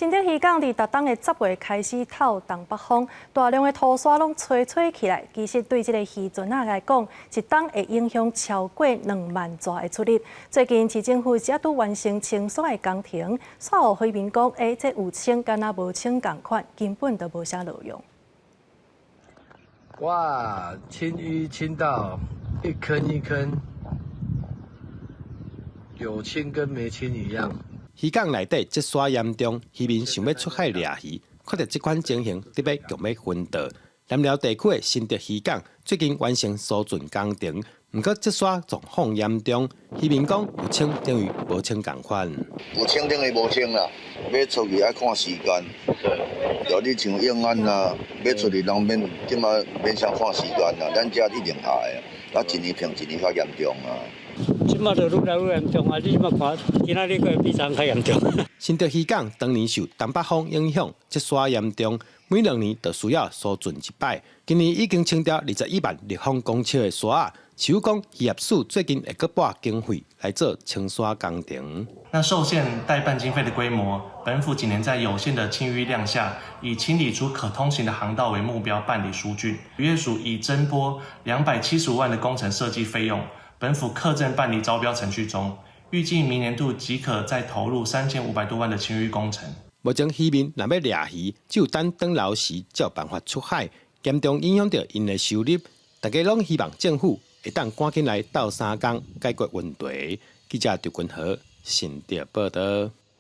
新竹漁港佇逐冬的10月開始透東北風，大量的塗沙攏吹吹起來。其實對這个漁船仔來講，一冬會影響超過2萬逝的出入。最近市政府才拄完成清沙的工程，煞予漁民講，欸，這有清敢若無清仝款，根本就無啥路用。哇，清淤清到一坑一坑，有清跟沒清一樣。漁港內底積沙嚴重，漁民想欲出海掠魚，看著這款情形，得欲強欲昏倒。南寮地區的新竹漁港最近完成疏浚工程，毋過積沙狀況嚴重，漁民講有清等於無清仝款。有清等於無清啦，欲出去愛看時間。對，你像永安啊，欲出去攏免，這馬免啥看時間啦，咱遮一定愛啊，一年比一年較嚴重啊。這馬就愈來愈嚴重啊！你這馬看，今仔日閣會比昨昏較嚴重。新竹漁港當年受東北風影響，積沙嚴重，每2年就需要疏浚一擺。今年已經清掉21萬立方公尺的沙。市府講漁業署最近會閣撥經費來做清沙工程。那受限代辦經費的規模，本府僅能在有限的清淤量下，以清理出可通行的航道為目標辦理疏浚。漁業署已增撥275萬的工程設計費用，本府課正辦理招標程序中，預計明年度即可再投入3500多萬的清淤工程。目前漁民若欲掠魚，只有等轉流時才有辦法出海，嚴重影響著𪜶的收入。大家攏希望政府會當趕緊來鬥相共解決問題。記者劉君和新竹報導。